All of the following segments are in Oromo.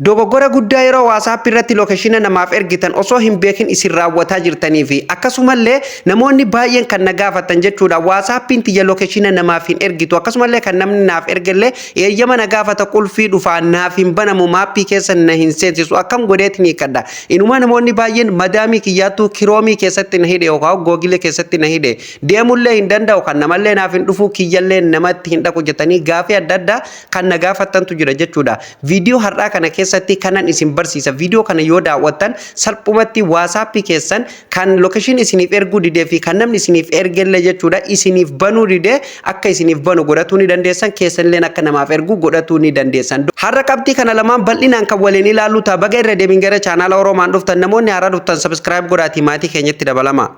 Dogoggora guddaa yeroo WhatsApp irratti location namaaf ergitan osoo hin beekin isin raawwataa jirtanii fi akkasumallee namoonni baay'een kan na gaafatan jechuudha. WhatsAppiin tiyya location namaaf hin ergitu, akkasumallee kan namni naaf ergellee eeyyama na gaafata, qulfii dhufaa naaf hin banamu, map keessa na hin seensisu, akkam godheetiin hiikadha? Inuma namoonni baay'een madaamii kiyyaattuu Chrome keessatti na hidhe yookaan Google keessatti na hidhe, deemullee hin danda'u, kan namallee naaf hin dhufu, kiyyallee namatti hin dhaqu jettanii gaafii adda addaa kan na gaafattantu jira jechuudha. Viidiyoo har'aa kana keessatti kanan isin barsiisa. Viidiyoo kana yoo daawwattan salphumatti WhatsApp keessan kan location isiniif erguu didee fi kan namni isiniif ergellee jechuudha isiniif banuu didee akka isiniif banu godhatuu ni dandeessan, keessanillee akka namaaf ergu godhatuu ni dandeessan. Har'a qabxii kana lamaan bal'inaan kan waliin ilaallu ta'a. Baga irra deebiin gara chaanaala Oromaan dhuftan. Namoonni haaraa dhuftan subscribe godhaatii maatii keenyatti dabalama.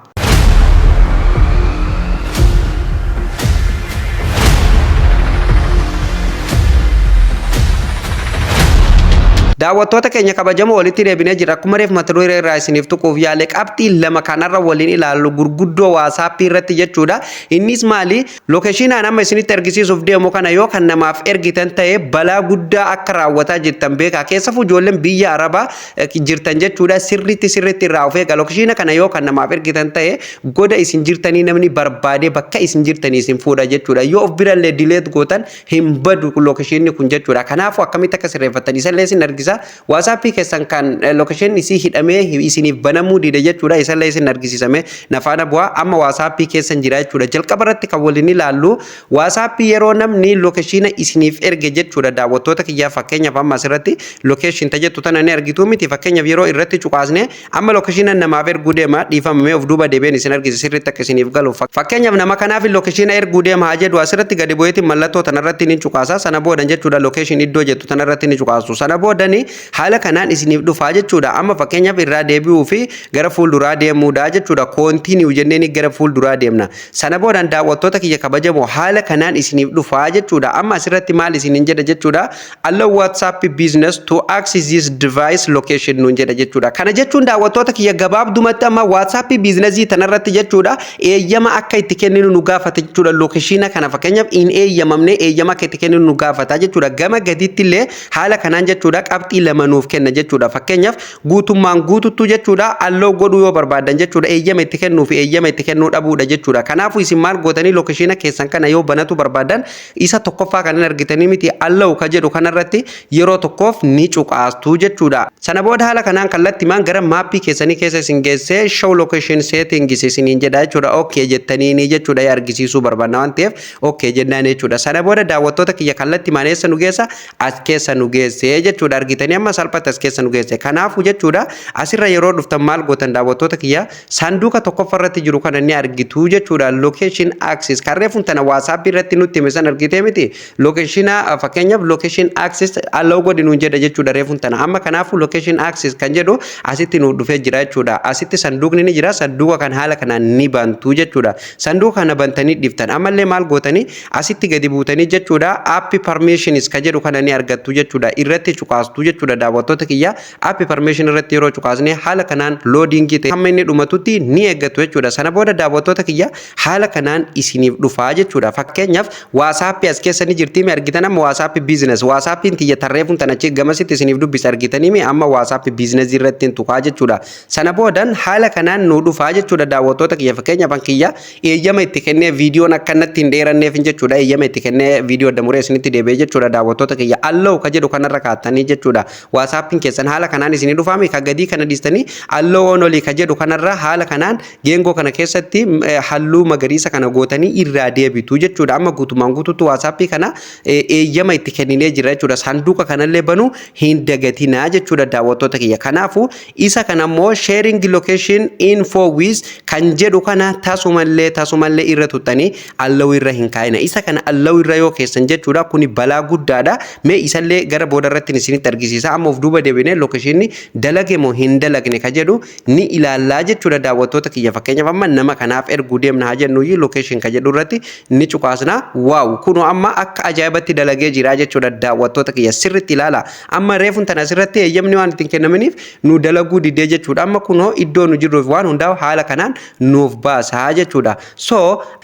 Daawwattoota keenya kabajamoo, walitti deebinee jira. Akkuma reef mata duree irraa isiniif tuquuf yaale, qabxii lama kanarra waliin ilaallu gurguddoo WhatsApp irratti jechuudha. Innis maali? Locationaan amma isinitti argisiisuuf deemu kana yoo kan namaaf ergitan ta'e balaa guddaa akka raawwataa jirtan beekaa. Keessafuu ijoolleen biyya Arabaa jirtan jechuudha, sirriitti sirriitti irraa of eega. Location kana yoo kan namaaf ergitan ta'e goda isin jirtanii namni barbaadee bakka isin jirtanii isin fuudha jechuudha. Yoo of birallee delete gootan hin badu locationni kun jechuudha. Kanaafuu akkamitti akka sirreeffattan isallee isin argisa. WhatsApp keessan kan location isii hidhamee isiniif banamuu dide jechuudha. Isallee isin argisiisame nafaana bu'aa. Amma WhatsApp keessan jira jechuudha. Jalqaba irratti kan waliin ilaallu WhatsApp yeroo namni location isiniif erge jechuudha. Daawwattoota kiyyaa, fakkeenyaaf amma asirratti location tajettu tana ni argitu miti? Fakkeenyaaf yeroo irratti cuqaasne amma location namaaf erguu deema. Dhiifamamee of duuba deebi'een isin argisa sirriitti akka isiniif galu. Fakkeenyaaf nama kanaaf location erguu deema haa jedhu. Asirratti gadi bu'eetiin mallattoo tanarratti ni cuqaasa. Sana boodan jechuudha location iddoo jettu tanarratti ni cuqaasu. Sana boodani haala kanaan isiniif dhufaa jechuudha. Amma fakkeenyaaf irraa deebi'uu fi gara fuulduraa deemuudha jechuudha. Continue jenneen gara fuulduraa deemna. Sana boodaan, daawwattoota kiyya kabajamoo, haala kanaan isiniif dhufaa jechuudha. Amma asirratti maal isiniin jedha jechuudha? "Allow WhatsApp Business to access this device location" nuun jedha jechuudha. Kana jechuun, daawwattoota kiyya, gabaabdumatti amma WhatsApp Business tanarratti jechuudha eeyyama akka itti kenninu nu gaafata jechuudha. Location kana fakkeenyaaf hin eeyyamamne, eeyyama akka itti kenninu nu gaafata jechuudha. Gama gaditti illee haala kanaan jechuudha qabxii lama nuuf kenna jechuudha. Fakkeenyaaf guutummaan guututtuu jechuudha allow godhuu yoo barbaadan jechuudha, eeyyama itti kennuu fi eeyyama itti kennuu dhabuudha jechuudha. Kanaafuu isin maal gootanii? Location keessan kana yoo banatu barbaadan isa tokkoffaa kan hin argitanii miti, allow ka jedhu kanarratti yeroo tokkoof ni cuqaastu jechuudha. Sana booda haala kanaan kallattimaan gara map keessanii keessa isin geessee "show location settings" isiniin jedha jechuudha. Okay jettanii jechuudha, argisiisuu barbaadna waan ta'eef okay jennaan jechuudha. Sana booda, daawwattoota kiyya, kallattimaan eessa nu geessa? As keessa nu geesse jechuudha. Argitanii, amma salphatti as keessa nu geesse. Kanaafuu jechuudha asirra yeroo dhuftan maal gootan, daawwattoota kiyya? Saanduqa tokkoffaa irratti jiru kana ni argitu jechuudha. Location access kan reefuun tana WhatsApp irratti nutti hime san argitee miti? Location, fakkeenyaaf location access allow godhi nuun jedha jechuudha reefuun tana. Amma kanaafuu location access kan jedhu asitti nu dhufee jira jechuudha. Asitti sanduuqni ni jira. Sanduuqa kan haala kanaan ni bantu jechuudha. Sanduuqa kana bantanii dhiftan. Ammallee maal gootanii? Asitti gadi buutanii jechuudha app permissions ka jedhu kana ni argattu jechuudha. Irratti cuqaastu jechuudha, daawwattoota kiyya. App permission irratti yeroo cuqaasne haala kanaan loading ta'e hamma inni dhumatutti ni eeggattu jechuudha. Sana booda, daawwattoota kiyya, haala kanaan isiniif dhufaa jechuudha. Fakkeenyaaf WhatsApp as keessa ni jirti mi? Argitan, amma WhatsApp Business, WhatsAppiin tiyya tarreefuun tana achi gamasitti isiniif dubbisa argitanii mi? Amma WhatsApp Business irratti hin tuqaa jechuudha. Sana boodan haala kanaan nu dhufaa jechuudha, daawwattoota kiyya. Fakkeenyaaf kiyya eeyyama itti kennee viidiyoon akkanatti hin dheeranneef jechuudha. Eeyyama itti kennee viidiyoo damuree isinitti deebi'ee jechuudha, daawwattoota kiyya. Allow ka jedhu kanarra kaa'attanii jechuudha. WhatsAppiin keessan haala kanaan isinii dhufaami, ka gadii kana dhiistanii allow only ka jedhu kanarra haala kanaan geengoo kana keessatti halluu magariisa kana gootanii irraa deebitu jechuudha. Amma guutumaan guutuutti WhatsApp kana eeyyama itti kenninee jira jechuudha. Sanduuqa kanallee banuu hin dagatinaa jechuudha, daawwattoota kiyya. Kanaafuu isa kana immoo sharing location info with kan jedhu kana tasumallee tasumallee irra tuttanii allow irra hin kaa'ina. Isa kana allow irra yoo keessan jechuudha kuni balaa guddaadha. Mee isallee gara booda irratti isinitti argisiisa. Amma of duuba deebinee locationni dalage moo hin dalagne ka jedhu ni ilaallaa jechuudha, daawwattoota kiyya. Fakkeenyaaf amma nama kanaaf erguu deemna haa jennuyyii, location ka jedhu irratti ni cuqaasna. Wow, kunoo amma akka ajaa'ibatti dalagee jira jechuudha, daawwattoota kiyya, sirriitti ilaala. Amma reefuun tana asirratti eeyyamni waan waan ittiin kennaminiif nu dalaguu didee jechuudha. Amma kunoo iddoo nu jirruuf waan hundaa'u haala kanaan nuuf baasaa jechuudha. So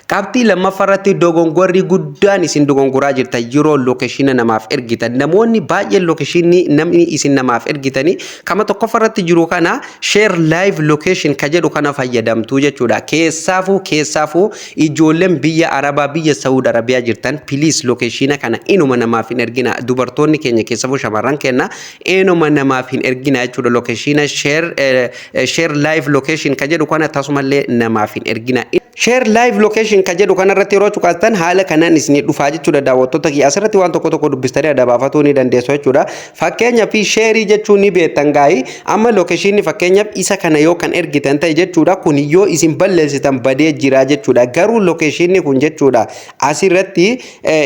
qabxii lammaffaa irratti dogongorri guddaan isin dogongoraa jirtan, yeroo location namaaf ergitan, namoonni baay'een locationii namni isin namaaf ergitanii kama tokkoffaa irratti jiru kana, share live location ka jedhu kana fayyadamtu jechuudha. Keessaafuu ijoolleen biyya Arabaa, biyya Saudi Arabiyaa jirtan, please, location kana inuma namaaf hin ergina. Dubartoonni keenya, keessaafuu shamarran keenya, inuma namaaf hin ergina jechuudha. Location share live location ka jedhu kana tasumallee namaaf hin ergina. Share live location ka jedhu kanarratti yeroo cuqaastan haala kanaan isinii dhufaa jechuudha, daawwattoota kiyya. Asirratti waan tokko tokko dubbistanii adda baafatuu ni dandeessu jechuudha. Fakkeenyaaf share jechuun ni beektan gaa'ii. Amma locationni fakkeenyaaf isa kana yoo kan ergitan ta'e jechuudha, kun yoo isin balleessitan badee jira jechuudha. Garuu locationni kun jechuudha, asirratti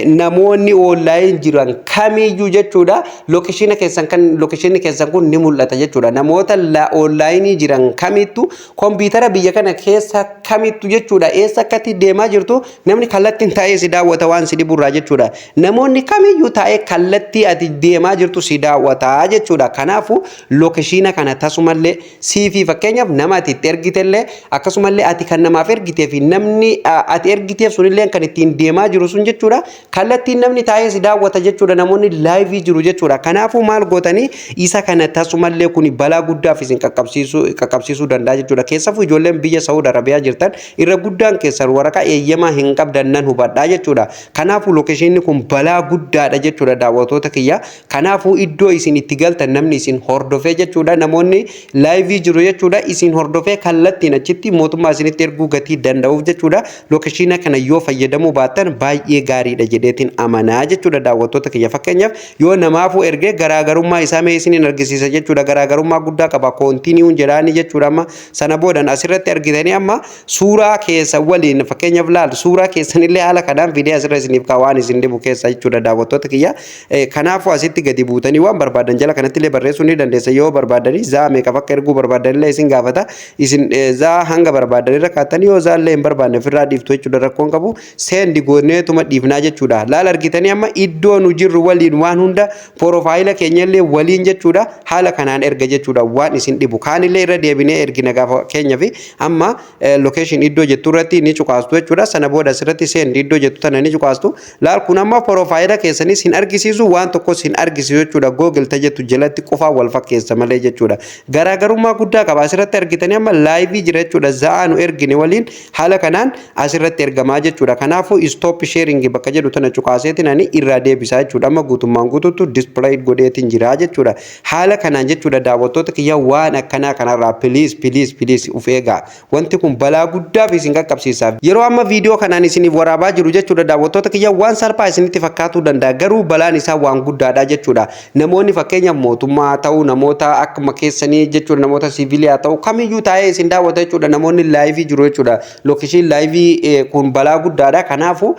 namoonni online jiran kamiyyuu jechuudha, locationa keessan kan locationni keessan kun ni mul'ata jechuudha. Namoota online jiran kamittu, kompiitara biyya kana keessa kamittu jechuudha, eessa akkatti deemaa jirtu namni kallattiin taa'ee si daawwata waan si dhiburraa jechuudha. Namoonni kamiyyuu taa'ee kallattii ati deemaa jirtu si daawwata jechuudha. Kanaafuu locationa kana tasumallee siifii fakkeenyaaf nama ati itti ergitellee, akkasumallee ati kan namaaf ergitee fi namni ati ergiteef sunillee kan ittiin deemaa jiru sun jechuudha. Kallattiin namni taa'ee si daawwata jechuudha. Namoonni live jiru jechuudha. Kanaafuu maal gootanii? Isa kana tasumallee, kun balaa guddaaf isin qaqqabsiisuu danda'a jechuudha. Keessafuu ijoolleen biyya Saawud Arabiyaa jirtan irra guddaan keessan waraqaa eeyyamaa hin qabdan nan hubadhaa jechuudha. Kanaafuu locationni kun balaa guddaadha jechuudha, daawwattoota kiyya. Kanaafuu iddoo isin itti galtan namni isin hordofee jechuudha. Namoonni live jiru jechuudha. Isin hordofee kallattiin achitti mootummaa isinitti erguu gatii danda'uuf jechuudha. Locationa kana yoo fayyadamuu baattan baay'ee gaariidha jedheetiin amanaa jechuudha, daawwattoota kiyya. Fakkeenyaaf yoo namaafuu ergee garaagarummaa isaa mee isiniin argisiisa jechuudha. Garaagarummaa guddaa qaba. Continueun jedhaanii jechuudha. Amma sana boodan asirratti argitanii, amma suuraa keessa waliin fakkeenyaaf laal, suuraa keessanillee haala kanaan fidee asirra isiniif kaawaan isin dhibu keessa jechuudha, daawwattoota kiyya. Kanaafuu asitti gadi buutanii waan barbaadan jala kanatti illee barreessuu ni dandeessa. Yoo barbaadanii zaa meeqaf akka erguu barbaadan illee isin gaafata. Isin zaa hanga barbaadan irra kaatanii, yoo zaa illee hin barbaanne ofirraa dhiiftu jechuudha, rakkoon qabu. Send gooneetuma dhiifnaa jechuudha. Laal, argitanii, amma iddoo nu jirru waliin waan hunda profile keenya illee waliin jechuudha, haala kanaan erga jechuudha waan isin dhibu. Kaanillee irra deebinee ergina gaafa keenya fi amma location iddoo jettu irratti ni cuqaastu jechuudha. Sana booda asirratti send iddoo jettu tana ni cuqaastu. Laal, kun amma profile keessanis hin argisiisu, waan tokkos hin argisiisu jechuudha. Google jettu jalatti qofaa wal fakkeessa malee jechuudha. Garaagarummaa guddaa qaba. Asirratti argitanii, amma live jira jechuudha. Za'aa nu ergine waliin haala kanaan asirratti ergamaa jechuudha. Kanaafuu stop sharing bakka jedhu tana cuqaaseetiin ani irraa deebisaa jechuudha. Amma guutummaan guutuutu display godheetiin jira jechuudha. Haala kanaan jechuudha, daawwattoota kiyya, waan akkanaa kanarraa please, please, please uf eegaa. Wanti kun balaa guddaaf isin qaqqabsiisa. Yeroo amma viidiyoo kanaan isiniif waraabaa jiru jechuudha, daawwattoota kiyya, waan salphaa isinitti fakkaatuu danda'a, garuu balaan isaa waan guddaadha jechuudha. Namoonni fakkeenyaaf mootummaa ta'uu, namoota akkuma keessanii jechuudha, namoota siivilii haa ta'u, kamiyyuu taa'ee isin daawwata jechuudha. Namoonni live jiru jechuudha. Location live kun balaa guddaadha. Kanaafuu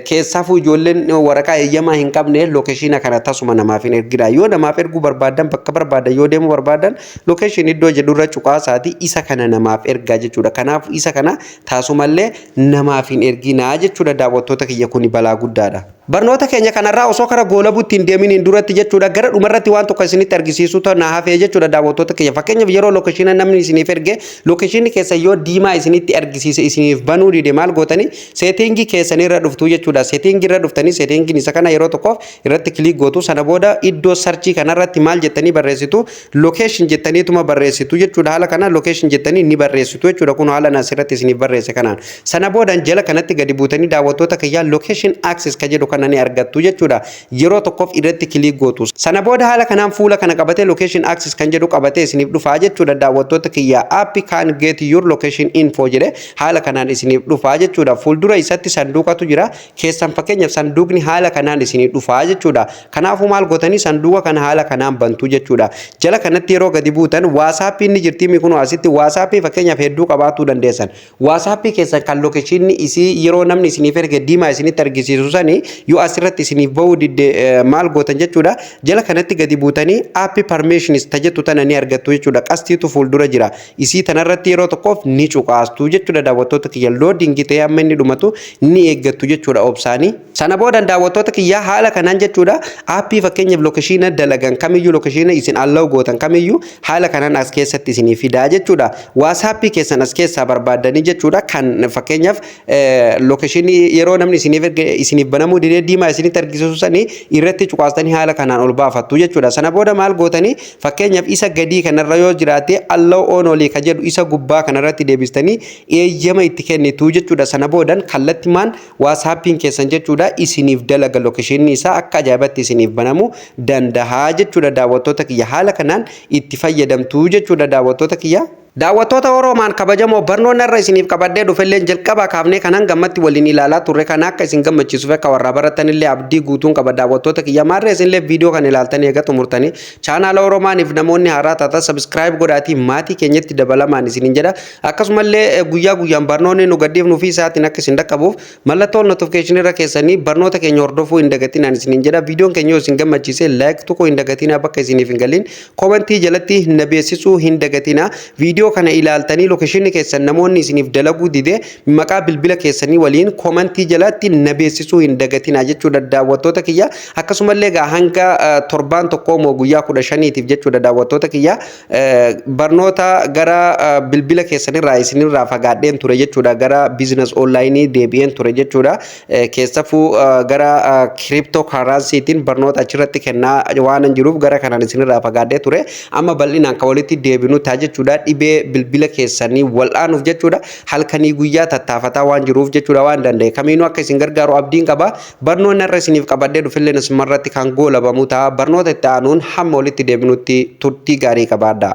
keessaafuu ijoolleen waraqaa eeyyamaa hin qabne locationa kana tasuma namaaf hin ergina. Yoo namaaf erguu barbaadan, bakka barbaadan yoo deemuu barbaadan, location iddoo jedhurra cuqaasaati isa kana namaaf ergaa jechuudha. Kanaaf isa kana taasumallee namaaf hin erginaa jechuudha, daawwattoota kiyya, kuni balaa guddaadha. Barnoota keenya kanarraa osoo kara goolabuutti hin deeminiin duratti jechuudha, gara dhumarratti waan tokko isinitti argisiisuu na hafee jechuudha, daawwattoota kiyya. Fakkeenyaaf yeroo locationa namni isiniif erge locationni keessa yoo diimaa isinitti argisiise, isiniif banuu dide, maal gootanii? Setting keessanirra dhuftu jechuudha. Setting irra dhuftanii settingiin isa kana yeroo tokkoof irratti click gootu. Sana booda iddoo search kanarratti maal jettanii barreessitu? Location jettaniituma barreessitu jechuudha. Haala kana location jettanii ni barreessitu jechuudha. Kun haala asirratti isiniif barreesse kanaan. Sana boodan jala kanatti gadi buutanii, daawwattoota kiyyaa, location access ka jedhu kana ni argattu jechuudha. Yeroo tokkoof irratti click gootu. Sana booda haala kanaan fuula kana qabatee, location access kan jedhu qabatee isiniif dhufaa jechuudha, daawwattoota kiyyaa. App can get your location info jedhe haala kanaan isiniif dhufaa jechuudha. Fuuldura isatti sanduuqatu jira. Keessan fakkeenyaaf sanduuqni haala kanaan isiniif dhufaa jechuudha. Kanaafuu maal gootanii? Sanduuqa kana haala kanaan bantu jechuudha. Jala kanatti yeroo gadi buutan WhatsAppiin ni jirti. Kun asitti WhatsApp fakkeenyaaf hedduu qabaatuu dandeessan. WhatsApp keessan kan locationni isii yeroo namni isiniif erge diimaa isinitti argisiisu sani Yoo asirratti isiniif bahuu didde maal gootan jechuudha? Jala kanatti gadi buutanii app permissions tajettu tana ni argattu jechuudha. Qastiitu fuuldura jira. Isii tanarratti yeroo tokkoof ni cuqaastu jechuudha, daawwattoota kiyya. Loading ta'ee amma inni dhumatu ni eeggattu jechuudha obsaanii. Sana booda, daawwattoota kiyyaa, haala kanaan jechuudha, aappii fakkeenyaaf location dalagan kamiyyuu, location isin allow gootan kamiyyuu haala kanaan as keessatti isinii fidaa jechuudha. WhatsAppii keessan as keessaa barbaaddanii jechuudha, kan fakkeenyaaf location yeroo namni isiniif isiniif banamuu didee diimaa isinitti argisiisu sanii irratti cuqaastanii haala kanaan ol baafattu jechuudha. Sana booda maal gootanii? Fakkeenyaaf isa gadii kanarra yoo jiraate, allow only ka jedhu isa gubbaa kanarratti deebistanii eeyyama itti kennitu jechuudha. Sana boodan kallattimaan WhatsAppiin keessan jechuudha isiniif dalaga. Locationni isaa akka ajaa'ibatti isiniif banamuu danda'a jechuudha, daawwattoota kiyya. Haala kanaan itti fayyadamtu jechuudha, daawwattoota kiyya. Daawwattoota Oroomaan kabajamoo, barnoonni irra isiniif qabadhee dhufelleen jalqabaa kaafnee kan hangammatti waliin ilaalaa turre kan akka isin gammachiisuuf akka warraa baratanillee abdii guutuun qaba, daawwattoota kiyya. Maarree isinillee viidiyoo kan ilaaltanii eega xumurtanii chaanaala Oroomaaniif namoonni haaraa taatan subscribe godhaatii maatii keenyatti dabalamaan isiniin jedha. Akkasumallee guyyaa guyyaan barnoonni nu gadhiifnuu fi isaatiin akka isin dhaqqabuuf mallattoo notificationii irra keessanii barnoota keenya hordofuu hin dagatinaan isiniin jedha. Viidiyoon keenya yoo isin gammachiise like tuquu hin dagatinaa. Bakka isiniif hin galin commentii jalatti na beeksisuu hin dagatinaa. Viidiyoo kana ilaaltanii locationni keessan namoonni isiniif dalaguu dide maqaa bilbila keessanii waliin commentii jalatti na beeksisuu hin dagatinaa jechuudha, daawwattoota kiyya. Akkasumallee egaa hanga torbaan tokko moo guyyaa 15tiif jechuudha, daawwattoota kiyya, barnoota gara bilbila keessanirraa isinirraa fagaadheen ture jechuudha. Gara business onlineii deebi'een ture jechuudha. Keessafuu gara crypto currencyitiin barnoota achirratti kennaa waan jiruuf gara kanaan isinirraa fagaadhee ture. Amma bal'inaan kan walitti deebinu ta'a jechuudha. Dhibee bilbila keessanii wal'aanuuf jechuudha, halkanii guyyaa tattaafataa waan jiruuf jechuudha, waan danda'e kamiinuu akka isin gargaaru abdiin qaba. Barnoonni irra isiniif qabadhee dhufillee asumarratti kan goolabamu ta'a. Barnoota itti aanuun hamma walitti deebinutti turtii gaarii qabaadha.